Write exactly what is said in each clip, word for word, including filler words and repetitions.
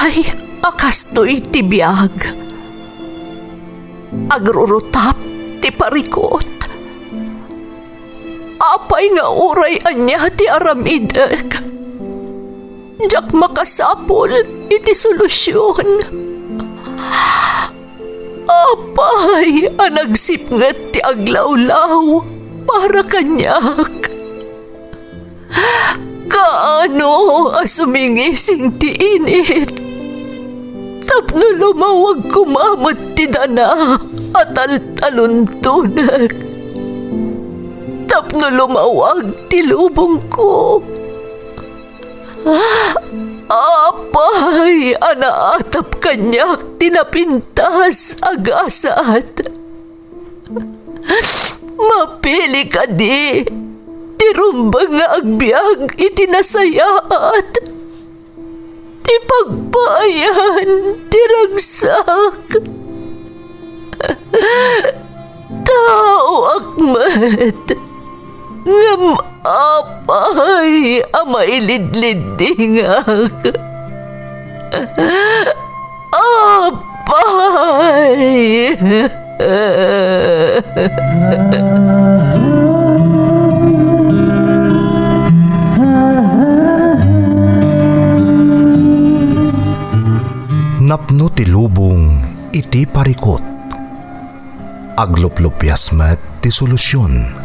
Ay, a kastoy ti biag. Agrurutap ti parikut. Apay nga uray ania ti aramidek, diak makasapul iti solusion. Apay a nagsipnget ti aglawlaw para kaniak? Kaano a sumingising ti init tapno lumawag koma met ti dana a taltaluntonek, tapno lumawag ti lubongko? Apay a naatap kaniak ti napintas a gasat? Mapili kadi ti rumbeng nga agbiag iti nasayaat, ti pagpaayan ti ragsak? Taoak met, ngem apay a mailidliddingak? Apay! Napno ti lubong iti parikut. Agluplupias met ti solusion.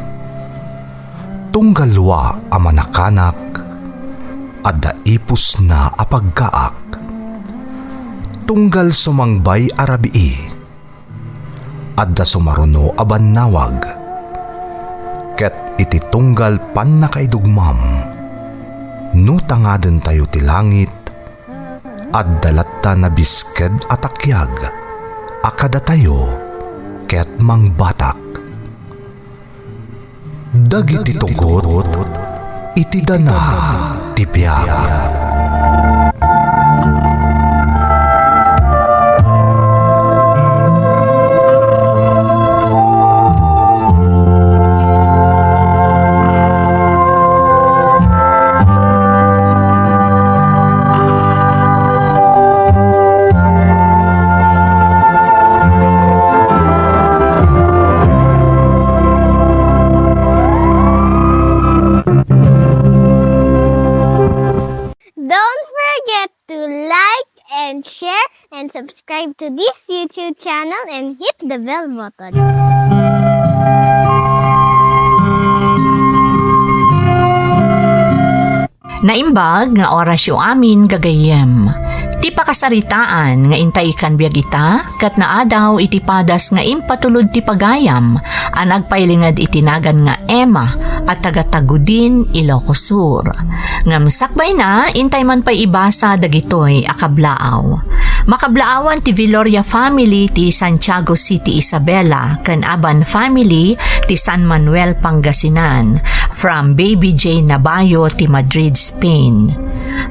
Tunggal lua a manakanak, adda ipusna a pagkaak. Tunggal sumangbay a rabii, adda sumaruno a bannawag. Ket iti tunggal pannakaidugmam, no tangadentayo ti langit, adda latta nabisked a takiag a kadatayo ket mangbatak. Dagiti tugot iti dana ti biag. Don't forget to like and share and subscribe to this YouTube channel and hit the bell button. Naimbag nga orasyo amin, gagayyem. Ti pakasaritaan nga intay ikkan biag ita, ket naadaw iti padas nga impatulod ti pagayam a nagpailinged iti nagan nga Emma a taga Tagudin, Ilocos Sur. Ngem sakbayna, intay man pay ibasa dagitoy a kablaaw. Makablaawan ti Viloria family ti Santiago City, Isabela, ken Aban family ti San Manuel, Pangasinan, from Baby J Nabayo ti Madrid, Spain.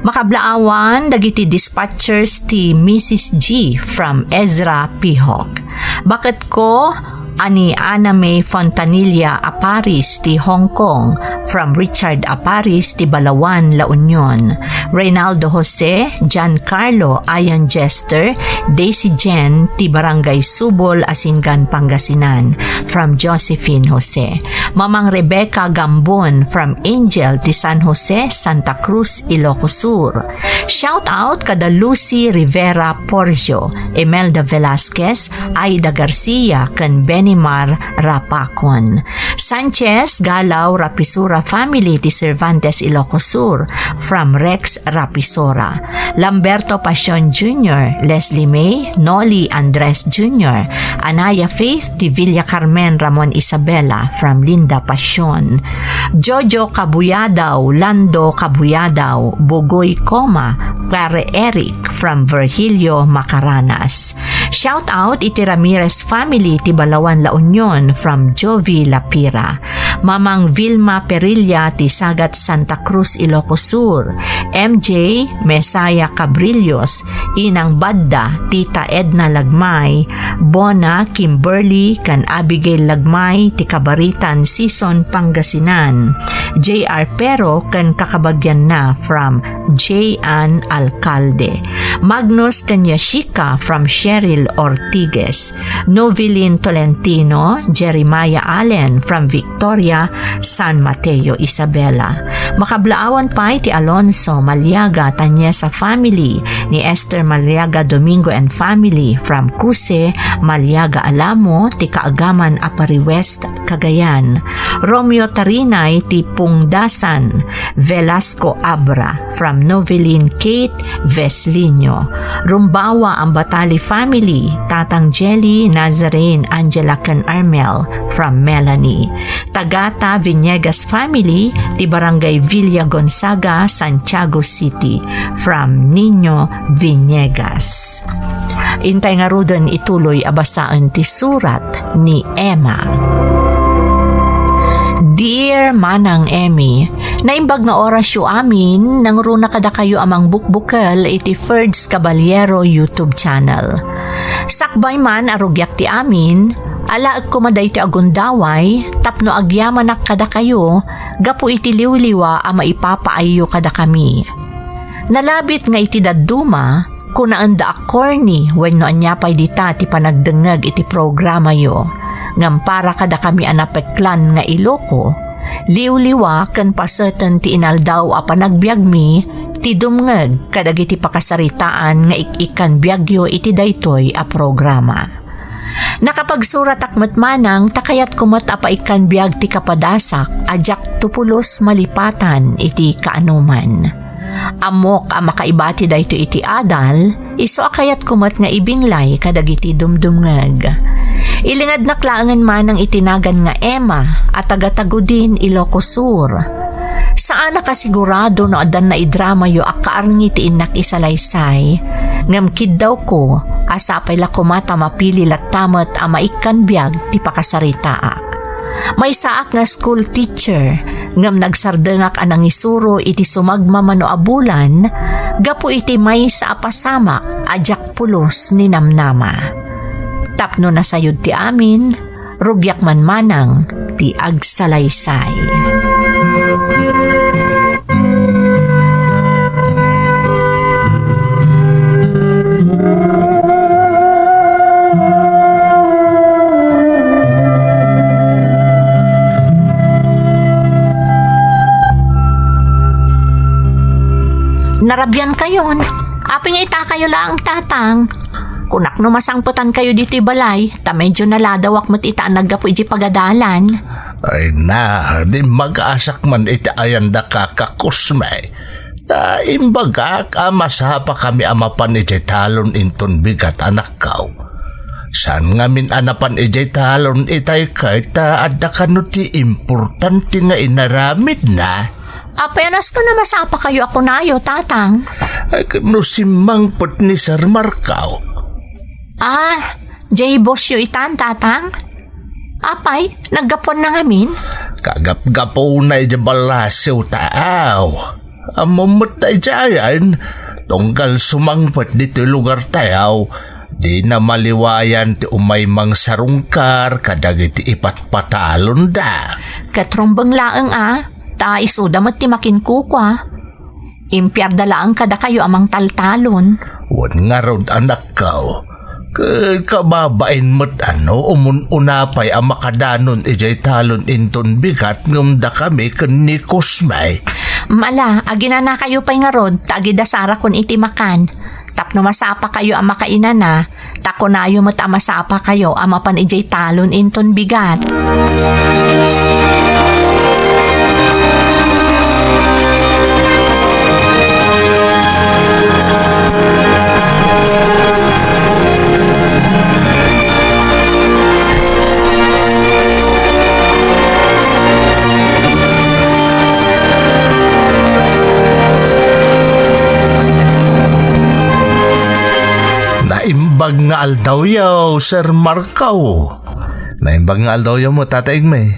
Makablaawan dagiti dispatchers ti Missus G from Ezra, Pihok. Baketko a ni Ana May Fontanilla Aparis ti Hong Kong, from Richard Aparis ti Balawan, La Union. Reynaldo Jose, Giancarlo, Ian Jester, Daisy Jen ti Barangay Subol, Asingan, Pangasinan, from Josephine Jose. Mamang Rebecca Gambon from Angel ti San Jose, Santa Cruz, Ilocos Sur. Shout out kada Lucy Rivera Porcio, Imelda Velasquez, Aida Garcia, ken Benimar Rapacon. Sanchez, Galaw, Rapisura family ti Cervantes, Ilocos Sur, from Rex Rapisora. Lamberto Pasion Junior, Leslie May, Nolly Andres Junior, Anaya Faith ti Villa Carmen Ramon Isabela from Linda Pasion. Jojo Kabuyadaw, Lando Kabuyadaw, Bugoy Coma, Clare Eric from Virgilio Macaranas. Shout out iti Ramirez family ti Balawan, La Union from Jovi Lapira. Mamang Vilma Perilla ti Sagat, Santa Cruz, Ilocos Sur. M J Messiah Cabrillos, Inang Badda, Tita Edna Lagmay, Bona, Kimberly, ken Abigail Lagmay ti Kabaritan, Sison, Pangasinan. J R Pero ken kakabagianna from J Ann Alcalde. Magnus ken Yashika from Cheryl Ortiguez, Novelin Tolentino, Jeremiah Allen from Victoria, San Mateo, Isabela. Makablaawan pay ti Alonso Maliaga Tanyesa family, ni Esther Maliaga Domingo and family from Cuse, Maliaga Alamo, ti Kaagaman, Aparri West, Cagayan. Romeo Tarinay ti Pungdasan, Velasco Abra from Novelin Kate Veslinio. Rumbawa Ambatali family, Tatang Jelly, Nazarene, Angela, ken Armel from Melanie. Tagata Vinegas family, ti Barangay Villa Gonzaga, Santiago City from Nino Vinegas. Intay ngaruden ituloy a basaen ti surat ni Emma. Dear Manang Emmy, naimbag nga orasyo amin, nangruna kadakayo a mangbukbukel iti Ferds Caballero YouTube channel. Sakbay man a rugiak ti amin, alaek koma daytoy a gundaway tapno agyamanak kadakayo gapu iti liwliwa a maipapaayyo kadakami. Nalabit nga iti dadduma, kunaenda a corny wenno ania pay dita ti panagdengngeg iti programayo. Ngem para kadakami a napeklan nga Iloco, liwliwa ken paseten ti inaldaw a panagbiagmi ti dumngeg kadagiti pakasaritaan nga ik-ikkan biagyo iti daytoy a programa. Nakapagsuratak met manang ta kayatko met a paikkan biag ti kapadasak a diak tupulos malipatan iti kaanoman. Ammok a makaibati daytoy iti adal, isu a kayatko met nga ibinglay kadagiti dumdumngeg. Ilingadnak laengen manang iti nagan nga Emma a taga Tagudin, Ilocos Sur. Saanak a sigurado no addan naidramayo a kaarngi ti innak isalaysay, ngem kiddawko a sapay la koma ta mapili latta met a maikkan biag ti pakasaritaak. Maysaak nga school teacher, ngem nagsardengak a nangisuro iti sumagmamano a bulan gapu iti maysa a pasamak a diak pulos ni namnama. Tapno nasayod ti amin, rugiak man manang ti agsalaysay. Narabian kayon. Apay nga itakayo laeng, Tatang? Kunak no masangpetan kayo ditoy balay, ta medyo naladawak met ita a naggapu idiay pagadalan. Ay na, di magasak man iti ayan da kakakusme. Ta imbagak a masapa kami a mapan idiay talon inton bigat, anakkaw. Saan ngamin a napan idiay talon itay ket ta adda kano ti importante nga inaramidna? Apay a nasken a masapa kayo a kunayo, Tatang? Ay, no simmangpet ni Sir Marco. Ah, jay bossyo itan, Tatang? Apay, naggapuanna ngamin? Kagapgapuna idiay ballasiw, taaw. Ammom met ta idiayen, tunggal sumangpet ditoy lugartayo, dina maliwayan ti umay mangsarungkar kadagiti ipatpatalonda. Ket rumbeng laeng a, ta isuda met ti makinkukua. Impiarda laeng kadakayo a mangtaltalon. Wen ngarud, anakko, ket kababain met a no umun-una pay a makadanon idiay talon inton bigat ngem dakami ken ni Cosme. Mala, aginanakayo pay ngarud, ta agidasarakon iti makan. Tapno masapakayo a makainana, ta kunayo met a masapakayo a mapan idiay talon inton bigat. Naimbag nga aldawyo, Sir Marco. Naimbag nga aldawyo met, Tata Igme.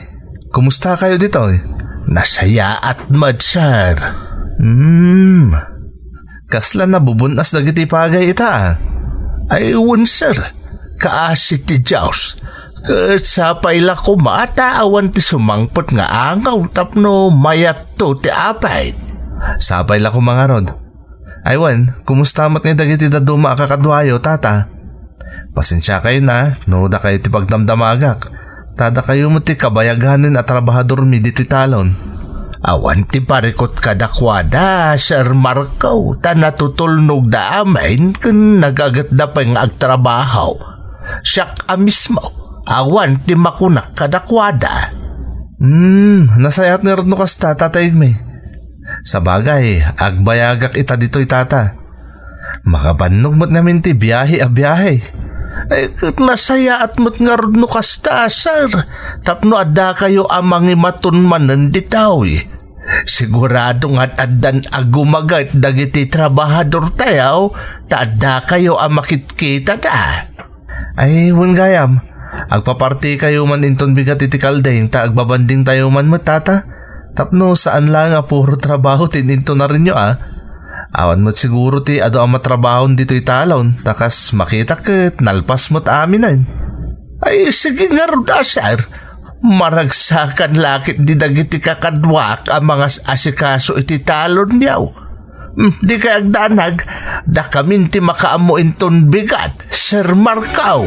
Kumusta kayo ditoy? Nasayaat met, sir. Hmm. Kasla nabubun-as dagiti pagay ita, a? Ay, wen, sir. Kaasi ti Dios. Ket sapay la koma ta awan ti sumangpet nga angaw tapno mayatto ti apay. Sapay la koma ngarud. Ay wen, kumusta met ngay dagiti dadduma a kakaduayo, tata? Pasensiakayon a no dakayo ti pagdamdamagak. Ta dakayo met ti kabayaganen a trabahadormi ditoy talon. Awan ti parikut kadakuada, Sir Marco, ta natutulnogda amin ken nagagetda pay nga agtrabaho. Siak a mismo, awan ti makunak kadakuada. Hmm, nasayaat ngarud no kasta, Tata Igme. Sabagay, agbayagak ita ditoy, tata. Makabannog met ngamin ti biahe a biahe. Ay, ket nasayaat met ngarud no kasta, sir. Tapno addakayo a mangimaton manen ditoy. Sigurado nga addan agumaget dagiti trabahadortayo, ta addakayo a makitkitada. Ay, wen gayam, agpapartikayo man inton bigat iti kalding ta agbabandingtayo man met, tata. Tapno saan laeng a puro trabaho ti inintunarenyo, a. Awan met siguro ti adu a matrabahon ditoy talon, ta kas makitak ket nalpas met aminen. Ay, sige ngarud a, sir. Maragsakan la ketdi dagiti kakaduak a mangas-asikaso iti talonyo. Hmm, dikay agdanag, dakamin ti makaammo inton bigat, Sir Marco.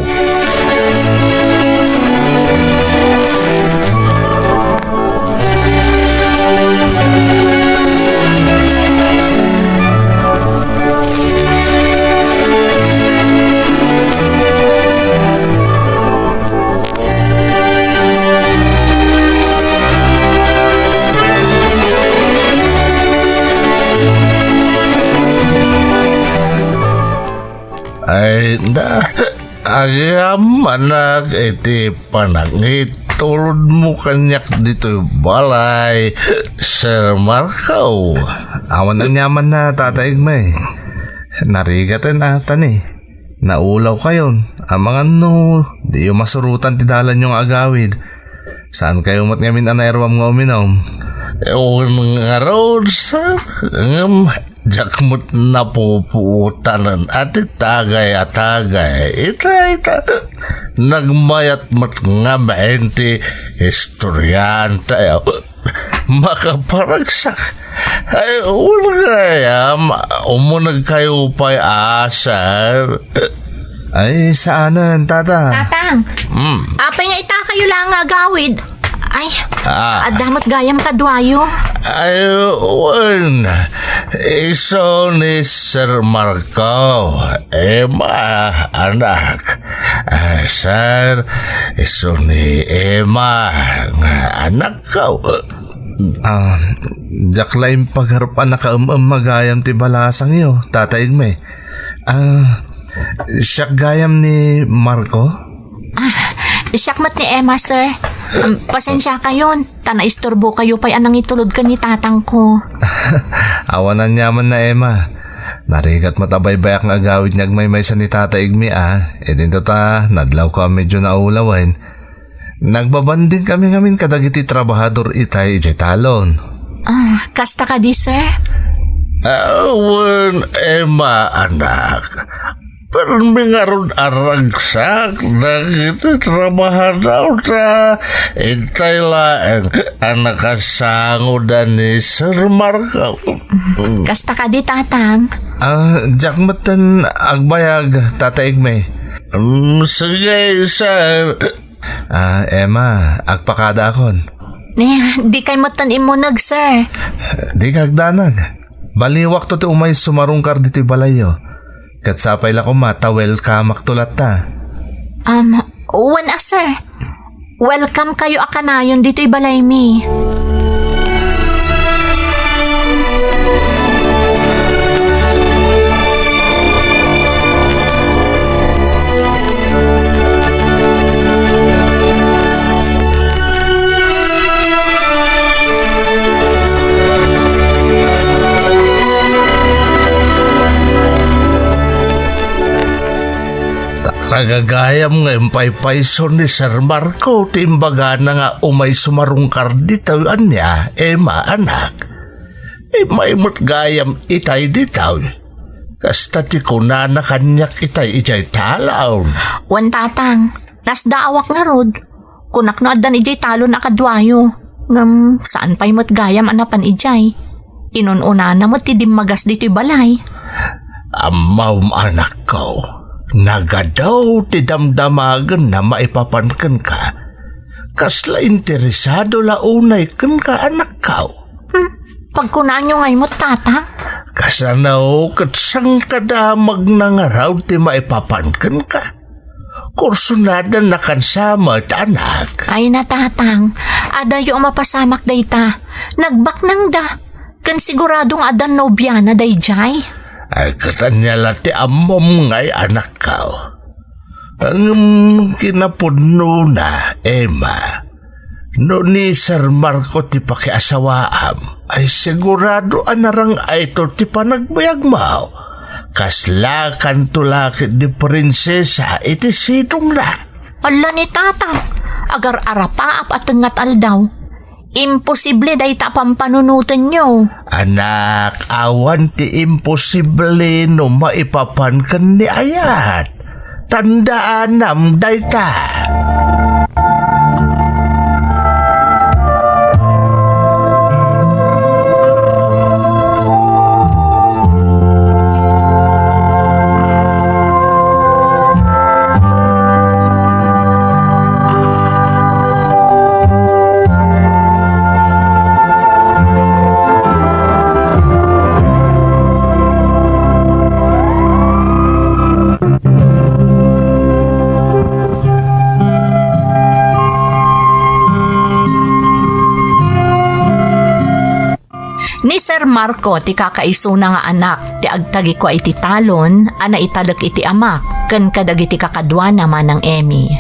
Ay na, agyamanak iti panangitulodmo kaniak ditoy balay, Sir Marco. Awan aniamanna, Tata Igme. Narigaten a, tani. Naulawkayon, amangan no diyo masurotan ti dalanyo nga agawid. Saankayo met ngamin a nairuam nga uminum? Wen ngarud, sir, ngem diak met napupuotanen a ti tagay a tagay. Ita, ita, nagmayat met ngamin ti istoryantayo. Makaparagsak. Ay, wen gayam, umunegkayo pay a, sir. Ay, saanen, tata? Tatang, Hmm. apay nga itakayo la nga agawid? Ay, Ah. adda met gayam kaduayo. Ay, wen. Isu ni Sir Marco. Emma, anak. Ah, sir, isu ni Emma nga anak. Ikaw? Ah, diak la impagarup a nakaem-em gayam ti balasangyo, Tata Igme. Ah, siak gayam ni Marco? Ah, siak met ni Emma, sir. Um, pasensiakayon, ta naisturbokayo pay a nangitulod ken ni tatangko. Awan aniamanna, Emma. Narigat met a baybayak nga agawid nga agmaymaysa ni Tata Igme, a. Idinto ta, nadlawko a medyo naulawen. Nagbabanding kami ngamin kadagiti trabahador itay idiay talon. Ah, kasta kadi, sir? Awan, Emma, anak. Permi ngarud a ragsak dagiti trabahador ta itay laeng a nakasangoda ni Sir Marco. Kasta kadi, Tatang? Ah, diak metten agbayag, Tata Igme. Mm, sige, sir. Ah, Emma, agpakadaakon. Eh, dikay metten immuneg, sir. Dika agdanag. Baliwakto ti umay sumarungkar ditoy balayyo. Ket sapay la koma ta welcome-akto latta. Um, wen a, sir. Welcome kayo a kanayon ditoy balaymi. Ta nagagayam nga impaypayso ni Sir Marco ti imbagana nga umay sumarungkar ditoy ania, Emma, anak. Immay met gayam itay ditoy. Kasta ti kunana kaniak itay idiay talon. Wen, Tatang, nasdaawak ngarud. Kunak no addan idiay talon a kaduayo. Ngem saan pay met gayam a napan idiay. Inun-unana met ti dimmagas ditoy balay. Ammom, anakko, nagadu ti damdamagenna maipapan kenka. Kasla interesado la unay kenka, anakko. Hmm, pagkunanyo ngay met, Tatang? Kasano ket sangkadamagna ngarud ti maipapan kenka? Kursonadanna kansa met, anak. Ay na, Tatang, adayo a mapasamak dayta. Nagbaknangda. Ken sigurado nga addan nobiana daydiay. Ay, ket ania la ti ammom ngay, anakko? Ngem kinapudnona, Emma, no ni Sir Marco ti pakiasawaam, ay sigurado a narang-ayto ti panagbiagmo. Kaslakanto la ket ni Prinsesa iti sidongna. Alla ni Tatang, agar-arapaap a tengnga aldaw. Imposible dayta a pampanunotenyo. Anak, awan ti imposible no maipapan ken ni ayat. Tandaanam dayta. Ni Sir Marco ti kakaisuna nga anak ti agtagikua iti talon a naitalek iti amak ken kadagiti kakaduana, Manang Emmy.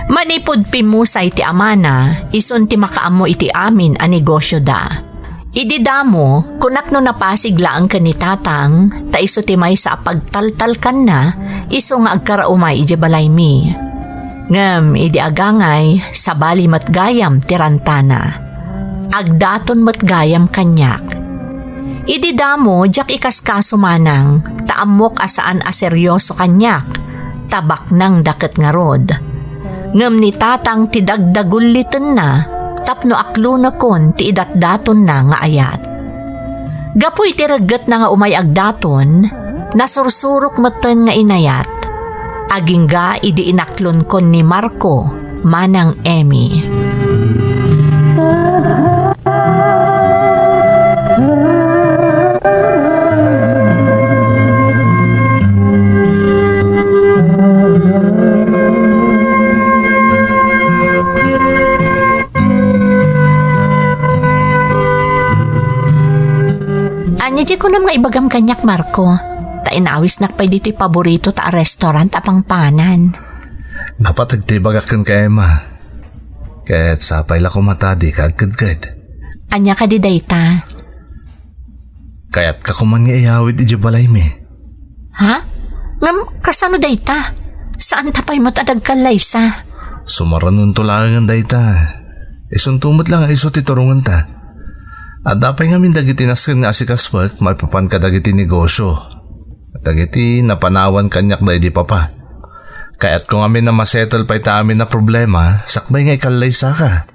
Manipud pimmusay ti amana, isun ti makaammo iti amin a negosioda. Idi damo, kunak no napasig laeng ken ni Tatang, ta isu ti maysa a pagtaltalkanna, isu nga agkaraumay idiay balaymi. Ngem idi agangay, sabali met gayam ti rantana. Agdaton met gayam kaniak. Idi damo, diak ikaskaso manang, ta ammok a saan a serioso kaniak, ta baknangda ket ngarud. Ngem ni Tatang ti dagdagullitenna tapno aklonekon ti idatdatonna nga ayat. Gapu iti reggetna nga umay agdaton, nasursurok metten nga inayat. Agingga idi inaklonkon ni Marco, Manang Emmy. Ania diay kunam nga ibagam kaniak, Marco? Ta inawisnak pay ditoy paborito ta a restaurant a pangpanan. Napateg ti ibagak kenka, Emma. Ket sapay la koma ta dika agkedked. Ania kadi dayta? Kayatka koman nga iyawid idiay balaymi. Ha? Ngem kasano dayta? Saanta pay met a dagkallaysa? Sumaranonto laengen dayta. Isunto met la nga isu ti turongenta. Adda pay ngamin dagiti nasken nga asikasuek maipapan kadagiti negosio. Dagiti napanawan kaniak daydi papa. Kayatko ngamin a masettle pay ta amin a problema sakbay nga ikallaysaka.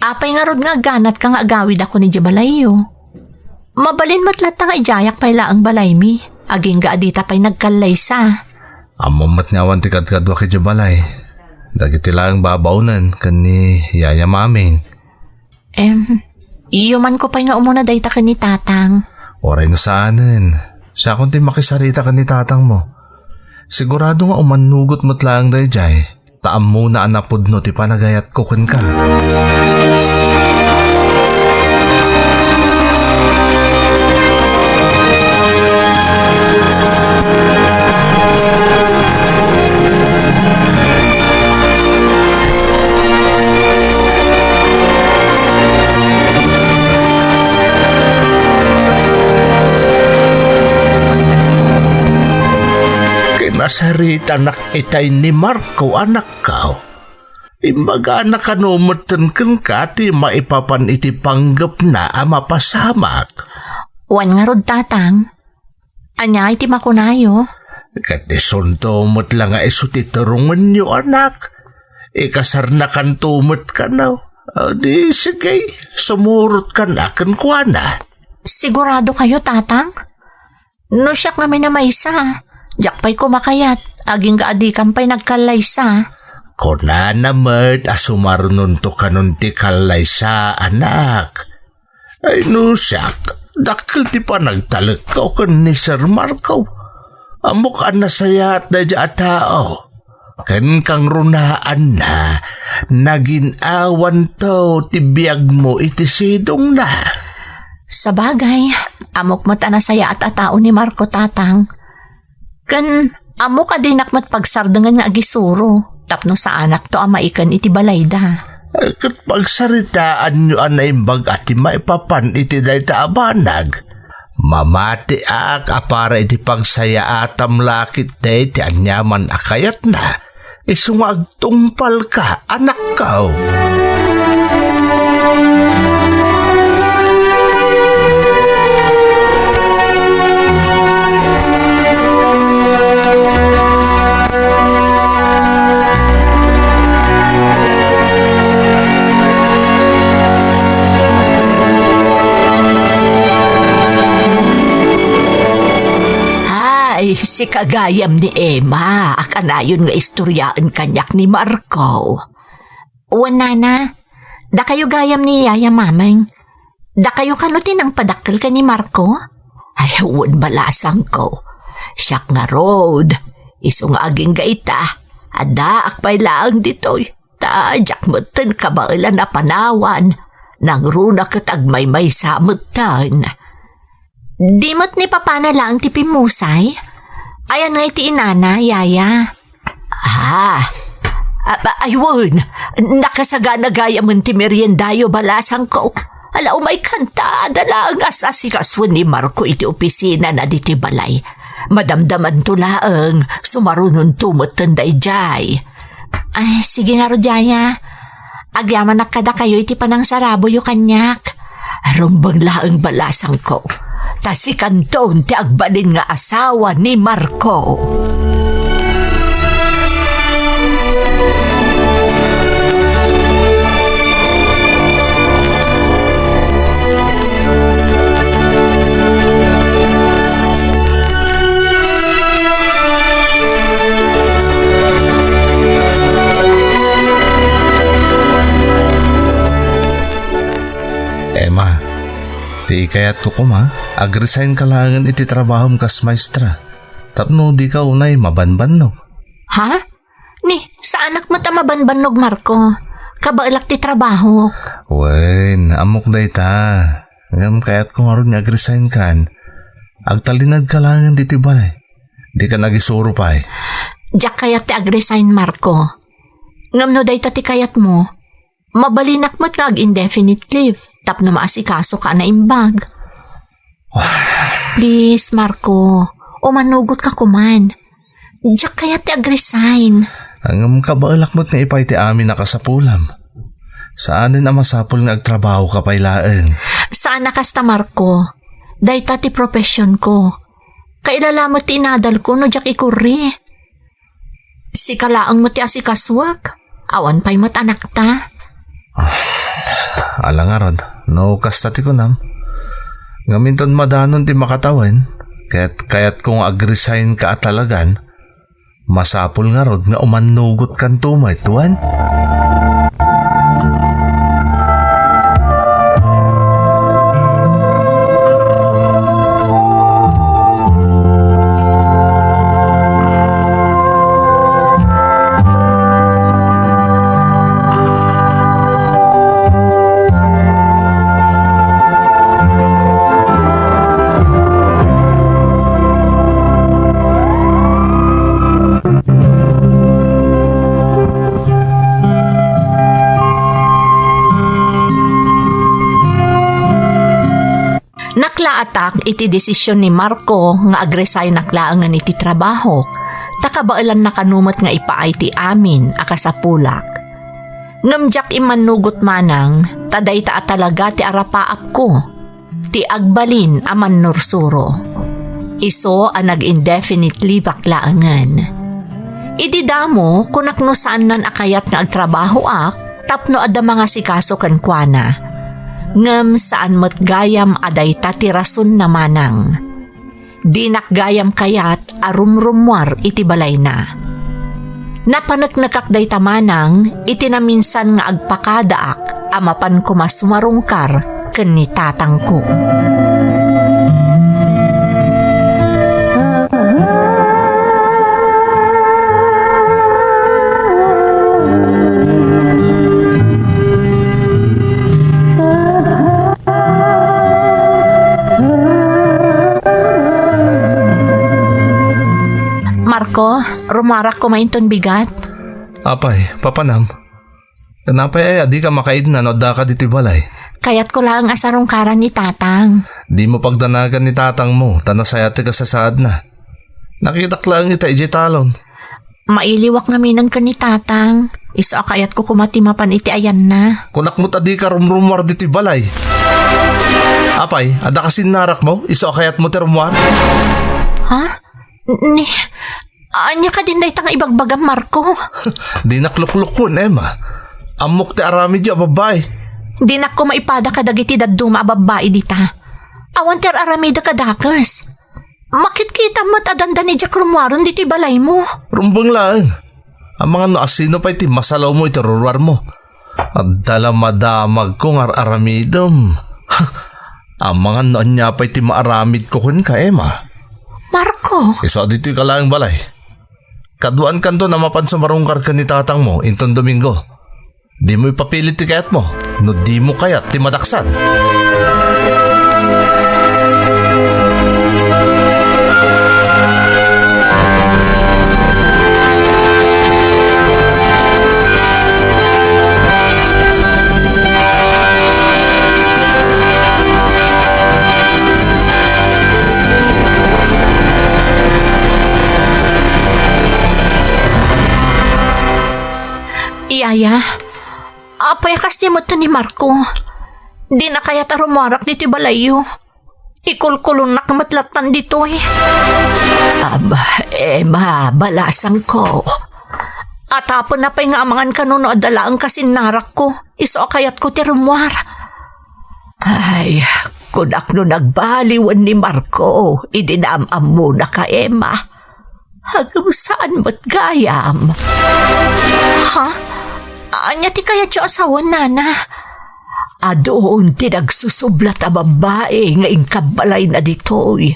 Apay ngarud nga agganatka nga agawidakon idiay balayyo? Mabalin met latta nga idiayak pay laeng balaymi, agingga a dita pay nagkallaysa. Ammom met nga awan ti kadkaduak idiay balay. Dagiti laeng babaonen ken ni Yaya Maming. Em, iyomanko pay nga umuna dayta ken ni Tatang. Uray no saanen. Siakon ti makisarita ken ni Tatangmo. Sigurado nga umannugot met laeng daydiay. Ta ammona a napudno ti panagayatko kenka. Kinasaritanak itay ni Marco, anakko. Imbagana kano metten kenka ti maipapan iti panggepna a mapasamak. Wen ngarud, Tatang. Ania ti makunayo? Ket isunto met la nga isu ti turongenyo, anak. Ikasarnakanto met kano. Di sige, sumurotkan a kenkuana. Sigurado kayo, Tatang? No siak ngamin a maysa, diak pay koma kayat, agingga a dikam pay nagkallaysa. Kunana met a sumarunonto kanon ti kallaysa, anak. Ay, no siak, dakkel ti panagtalekko ken ni Sir Marco. Ammok a nasayaat daydiay a tao. Ken kangrunaanna, nagin-awanto ti biagmo iti sidongna. Sabagay, ammok met a nasayaat a tao ni Marco, tatang. Ken ammok a dinak met pagsardengen nga agisuro, tapno saanakto a maiken iti balayda. Ket pagsaritaanyo a naimbag a ti maipapan iti dayta a banag. Mamatiak a para iti pagsayaatam la ketdi ti aniaman a kayatna, isu nga agtungpalka, anakko. Ay, sika gayam ni Emma a kanayon nga istoryaen kaniak ni Marco. Wen, nana, dakayo gayam ni Yaya, Mameng. Dakayo kano ti nangpadakkel ken ni Marco? Ay, wen, balasangko. Siak ngarud, isu nga agingga ita, addaak pay laeng ditoy. Ta diak metten kabaelan a panawan, nangruna ket agmaymaysa metten. Di met ni papana laeng ti pimmusay? Ayan nga iti inana, Yaya? Ah, a-, a-, ay wen, nakasagana gayamen ti meriendayo, balasangko. Ala, umaykan ta, adda laeng a sasikasoen ni Marco iti opisinana ditoy balay. Madamdamanto laeng, sumarunonto metten daydiay. Ay, sige ngarud, Yaya. Agyamanak kadakayo iti panangsaraboyo kaniak. Rumbeng laeng, balasangko, ta sikanton ti agbalin nga asawa ni Marco. Emma, ti ikayatko koma, agresign ka laengen iti trabahom kas maestra, tapno dika unay mabanbannog. Ha? Ni, saanak met a mabanbannog, Marco. Kabaelak ti trabaho. Wen, ammok dayta. Ngem kayatko ngarud nga agresign kan. Agtalinaed ka laengen ditoy balay. Dika agisuro pay. Diak kayat ti agresign, Marco. Ngem no dayta ti kayatmo, mabalinak met nga ag-indefinite leave tapno maasikasoka a naimbag. Please, Marco, umanugot ka koman. Diak kayat ti agresign. Ngem kabaelak met nga ipaay ti amin a kasapulam. Saanen a masapul nga agtrabaho ka pay laeng. Saan a kasta, Marco. Dayta ti profession ko. Kailala met ti inadal ko no diak ikurri. Sika laeng met ti asikasoak. Awan pay met anakta. Ala ngarud, no kasta ti kunam. Ngem inton madanon ti makatawen, ket kayatko nga agresign ka a talagan, masapul ngarud nga umannugot kanto met, wen? Naklaatak iti desisyon ni Marco nga agresignak laengen iti trabahok, ta kabaelanna kano met nga ipaay ti amin a kasapulak. Ngem diak immannugot manang, ta dayta a talaga ti arapaapko, ti agbalin a mannursuro. Isu a nag-indefinite leave-ak laengen. Idi damo, kunak no saannan a kayat nga agtrabahoak tapno adda mangasikaso kenkuana. Ngem saan met gayam a dayta ti rasonna manang. Dinak gayam kayat a rumrummuar iti balayna. Napaneknekak dayta manang iti naminsan nga agpakadaak a mapan koma sumarungkar ken ni tatangko. Marco, rummuarak koma inton bigat. Apay, papanam? Apay aya a dika makaidna no addaka ditoy balay? Kayatko laeng a sarungkaran ni tatang. Dimo pagdanagan ni tatangmo, ta nasayaat ti kasasaadna. Nakitak laeng ita idiay talon. Mailiwak ngamin ken ni tatang. Isu a kayatko koma ti mapan iti ayanna. Kunak met a dika rumrummuar ditoy balay. Apay, adda kas innarakmo? Isu a kayatmo ti rummuar? Ha? Ni, ania kadin dayta nga ibagbagam, Marco? Dinak luklukuan, Emma. Ammok ti aramidyo a babbai. Dinak koma ipada kadagiti dadduma a babbai dita. Awan ti ar-aramidek a dakes. Makitkitam met a dandani diak rummuaren ditoy balaymo. Rumbeng laeng. Amangan no asino pay ti masalawmo iti ruruarmo. Adda la madamagko nga ar-aramidem. Amangan no ania pay ti maaramidko kenka, Emma. Marco! Isu a ditoy ka laeng balay. Kaduaankanto a mapan sumarungkar ken ni tatangmo inton Domingo. Dimo ipapilit ti kayatmo no dimo kayat ti madaksan. Iyaya, apay a kasdi met ni Marco? Dina kayat a rummuarak ditoy balayyo. Ikulkulonnak met lattan ditoy. Ab, Emma, balasangko. Atapenna pay nga amangan kano no adda laeng kas innarakko. Isu a kayatko ti rummuar. Ay, kunak no nagbaliwen ni Marco idi naam-ammonaka, Emma. Ngem saan met gayam. Ha? Ania ti kayatyo a sawen, nana? Adun ti nagsusublat a babbai nga inkabbalayna ditoy.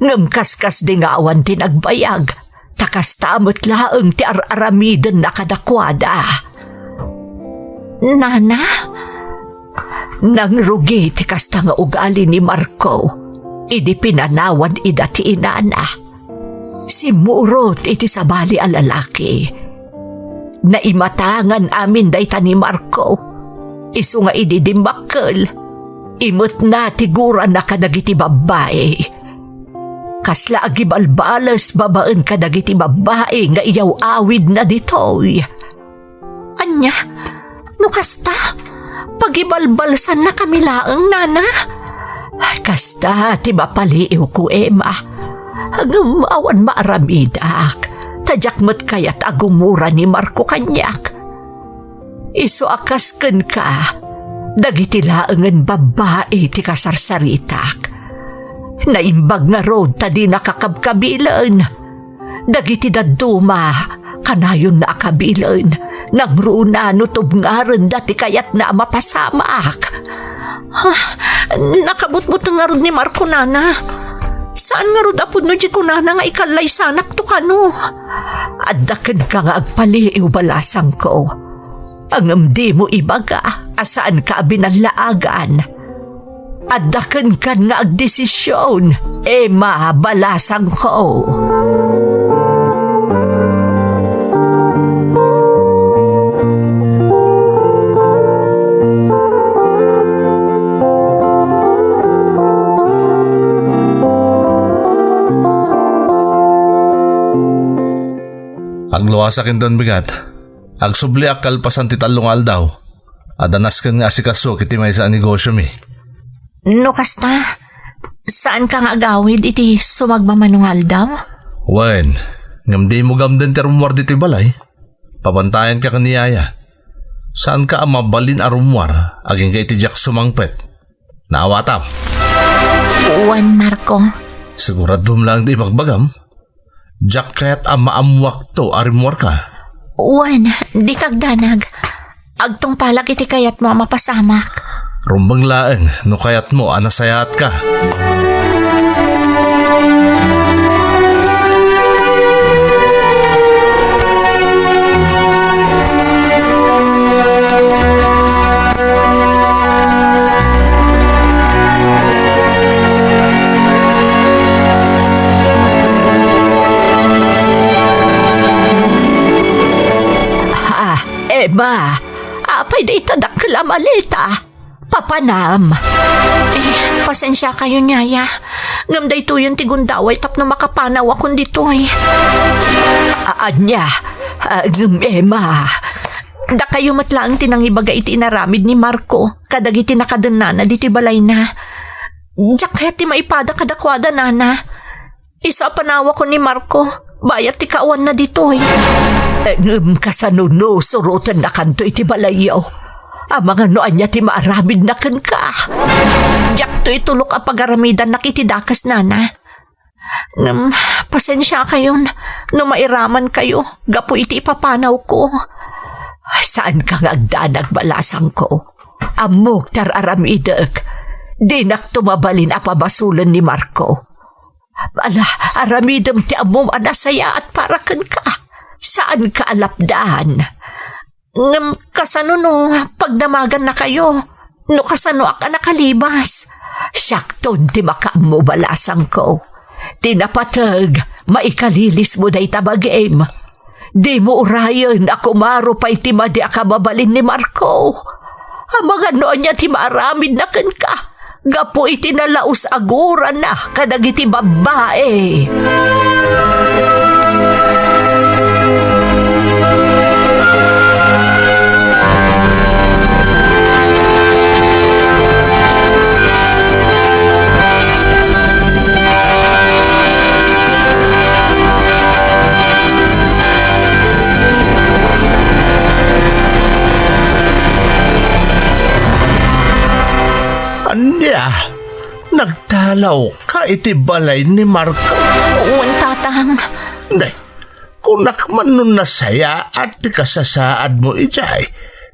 Ngem kaskasdi nga awan ti nagbayag, ta kasta met laeng ti ar-aramidenna kadakuada. Nana? Nangrugi ti kasta nga ugali ni Marco idi pinanawan ida ti inana. Simmurot iti sabali a lalaki. Naimatangan amin dayta ni Marco. Isu nga idi dimmakkel, imetna ti gurana kadagiti babbai. Kasla agibalbales babaen kadagiti babbai nga iyaw-awidna ditoy. Ania? No kasta, pagibalbalsannakami laeng, nana? Ay, kasta ti mapaliiwko, Emma. Ngem awan maaramidak, ta diak met kayat a gumura ni Marco kaniak. Isu a kas kenka, dagiti laengen babbai ti kasarsaritak. Naimbag ngarud ta dinaka kabkabilen. Dagiti dadduma, kanayonna a kabilen, nangruna no tubngarenda ti kayatna a mapasamak. Ah, nakabutbuteng ngarud ni Marco, nana. Saan ngarud a pudno ti kunana nga ikallaysanakto kano. Adda kenka nga agpaliiw, balasangko. Ngem dimo ibaga a saanka a binallaagan. Adda kenkan nga agdesision, Emma, balasangko. Agluasak inton bigat. Agsubliak kalpasan ti tallo nga aldaw. Adda nasken nga asikaso iti maysa a negosiomi. No kasta, saanka nga agawid iti sumagmamano nga aldaw? Wen, ngem dimo gamden ti rummuar ditoy balay? Pabantayanka ken ni Yaya. Saanka a mabalin a rummuar agingga iti diak sumangpet. Naawatam. Wen, Marco. Siguradom laeng ti ibagbagam. Diak kayat a maammuakto a rimmuarka. Wen, dika agdanag. Agtungpalak iti kayatmo a mapasamak. Rumbeng laeng no kayatmo a nasayaatka. Ah, Emma, apay dayta dakkel a maleta? Papanam. Eh, pasensiakayon, Yaya. Ngem daytoyen ti gundaway tapno makapanawakon ditoy. A-, ania? Ah, ngem, Emma, dakayo met laeng ti nangibaga iti inaramid ni Marco kadagiti nakadennana ditoy balayna. Diak kayat ti maipada kadakuada, Nana. Isu a panawakon ni Marco, bayat ti kaawanna ditoy. Eh, ngem kasano no surotennakanto iti balayyo? Amangan no ania ti maaramidna kenka. Diakto itulok a pagaramidannak iti dakes, Nana. Ngem, pasensiakayon no mairamankayo gapu iti ipapanawko. Saanka nga agdanag, balasangko. Ammok ti ar-aramidek. Dinakto mabalin a pabasolen ni Marco. Ala, aramidem ti ammom a nasayaat para kenka. Saanka a lapdan. Ngem kasano no pagdamagannakayo? No kasanoak a nakalibas? Siakton ti makaammo, balasangko. Ti napateg, maikalilismo dayta bagim. Dimo urayen a kumaro pay ti madi a kababalin ni Marco. Amangan no ania ti maaramidna kenka gapu iti nalaus a gurana kadagiti babbai. Ania? Nagtalawka iti balay ni Marco? Wen, Tatang. Nay, kunak man no nasayaat ti kasasaadmo idiay.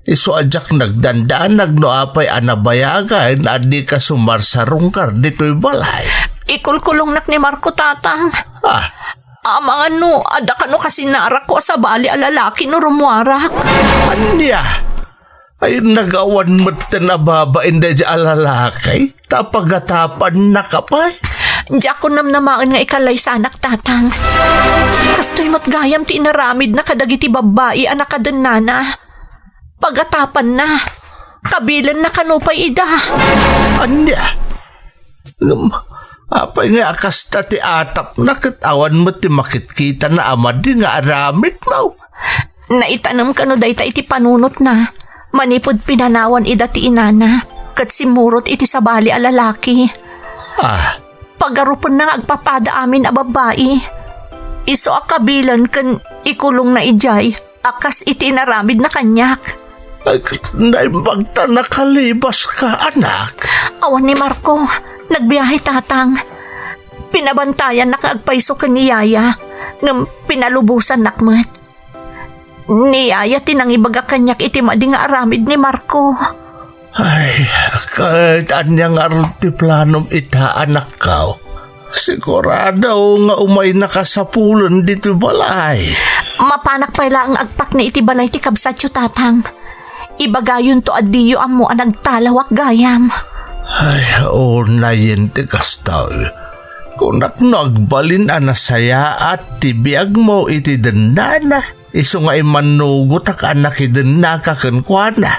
Isu a diak nagdandanag no apay a nabayagen a dika sumarsarungkar ditoy balay. Ikulkulongnak ni Marco, Tatang. Ah. Amangan no adda kano kasinarakko a sabali a lalaki no rummuarak. Ania? Ay, nagawan metten a babain daydiay a lalaki? Ta pagatapannaka pay? Diakon namnamaen nga ikallaysanak, Tatang. Kastoy met gayam ti inaramidna kadagiti babbai a nakadennana. Pagatapanna, kabilenna kano pay ida. Ania? Ngem, apay nga a kasta ti atapna ket awan met ti makitkitana a madi nga aramidmo? Naitanem kano dayta iti panunotna, manipud pinanawan ida ti inana, ket simmurot iti sabali a lalaki. Ah. Pagarupenna nga agpapada amin a babbai. Isu a kabilen ken ikulongna idiay a kas iti inaramidna kaniak. Ag-, naimbag ta nakalibaska, anak. Awan ni Marco, nagbiahe, Tatang. Pinabantayannak nga agpayso ken ni Yaya, ngem pinalubosannak met. Ni Yaya ti nangibaga kaniak iti madi nga aramid ni Marco. Ay, ket ania ngarud ti planom ita, anakko? Sigurado nga umaynaka sapulen ditoy balay. Mapanak pay laeng agpakni iti balay ti kabsatyo, Tatang. Ibagayonto a diyo ammo a nagtalawak gayam. Ay, unayen ti kastoy. Kunak no agbalin a nasayaat ti biagmo iti dennana, isu nga immannugotak a nakidennaka kenkuana.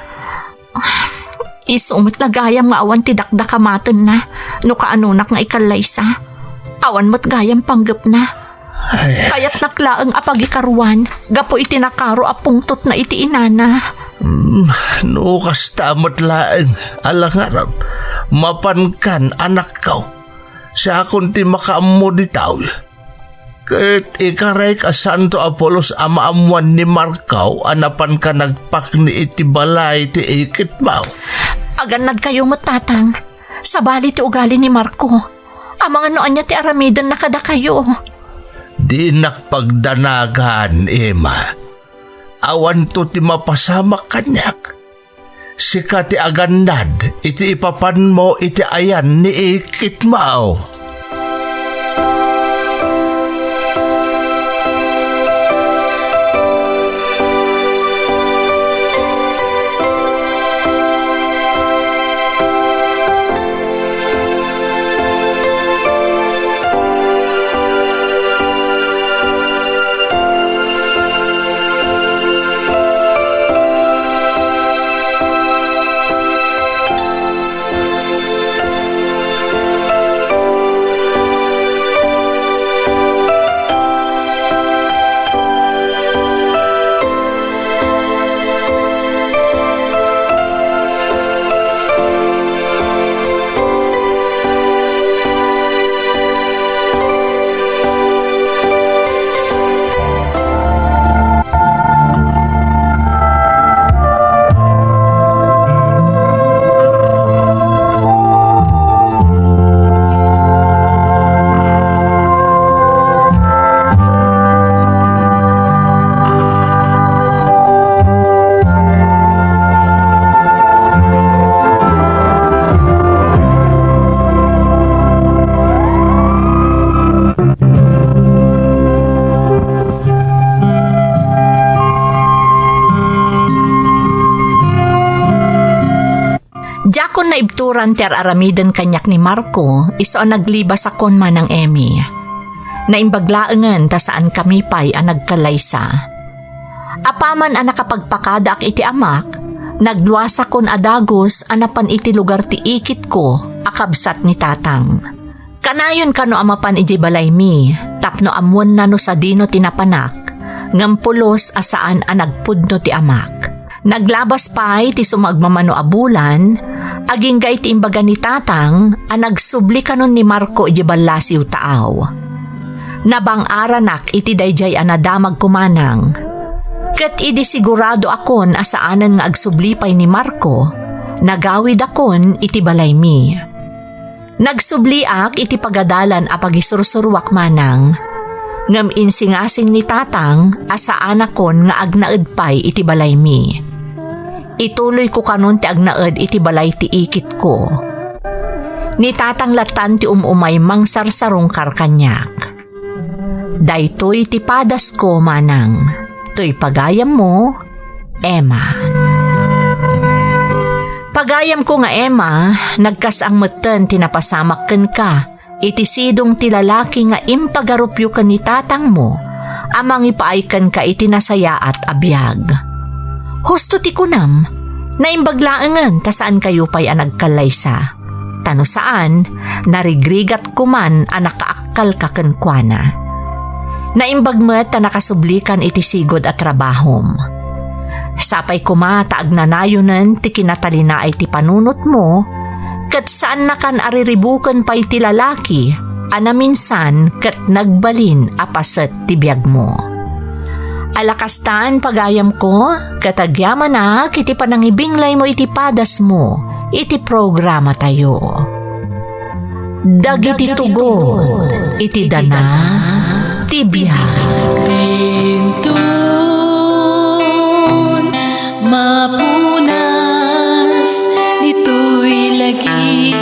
Isu met gayam nga awan ti dakdakamatenna no kaanonak nga ikallaysa. Awan met gayam panggepna. Ay. Kayatnak laeng a pagikaruan gapu iti nakaro a pungtotna iti inana. Hmm, no kasta met laeng, ala ngarud, mapankan, anakko. Siakon ti makaammo ditoy. Ket ikarek a Santo Apolos a maammuan ni Marco a napanka nagpakni iti balay ti iketmo. Agannadkayo met, Tatang. Sabali ti ugali ni Marco. Amangan no ania ti aramidenna kadakayo. Dinak pagdanagan, Emma. Awanto ti mapasamak kaniak. Sika ti agannad iti ipapanmo iti ayan ni ikitmo. Diakon naibturan ti ar-aramiden kaniak ni Marco, isu a naglibasakon, Manang Emmy. Naimbag laengen ta saankami pay a nagkallaysa. Apaman a nakapagpakadaak iti amak, nagluasakon a dagus a napan iti lugar ti ikitko a kabsat ni Tatang. Kanayon kano a mapan idiay balaymi tapno ammoenna no sadino ti napanak, ngem pulos a saan a nagpudno ti amak. Naglabas pay ti sumagmamano a bulan, agingga iti imbaga ni Tatang a nagsubli kanon ni Marco idiay ballasiw taaw. Nabang-aranak iti daydiay a nadamagko, Manang. Ket idi siguradoakon a saanen nga agsubli pay ni Marco, nagawidakon iti balaymi. Nagsubliak iti pagadalan a pagisursuruak, Manang, ngem insingasing ni Tatang a saanakon nga agnaed pay iti balaymi. Ituloyko kanon ti agnaed iti balay ti ikitko. Ni Tatang lattan ti um-umay mangsarsarungkar kaniak. Daytoy ti padasko, Manang. Toy pagayammo, Emma. Pagayamko nga Emma, nagkasang metten ti napasamak kenka iti sidong ti lalaki nga impagarupyo ken ni tatangmo a mangipaay kenka iti nasayaat a biag. Husto ti kunam, naimbag laengen ta saankayo pay a nagkallaysa. Ta no saan, narigrigat koman a nakaakkalka kenkuana. Naimbag met ta nakasublikan iti sigud a trabahom. Sapay koma ta agnanayonen ti kinatalinaay ti panunotmo, ket saannakan a riribuken pay ti lalaki a naminsan ket nagbalin a paset ti biagmo. Ala kastan, pagayamko, ket agyamanak iti panangibinglaymo iti padasmo iti programatayo. Dagiti tugot iti dana ti biag. Intun mapunas ditoy lagi.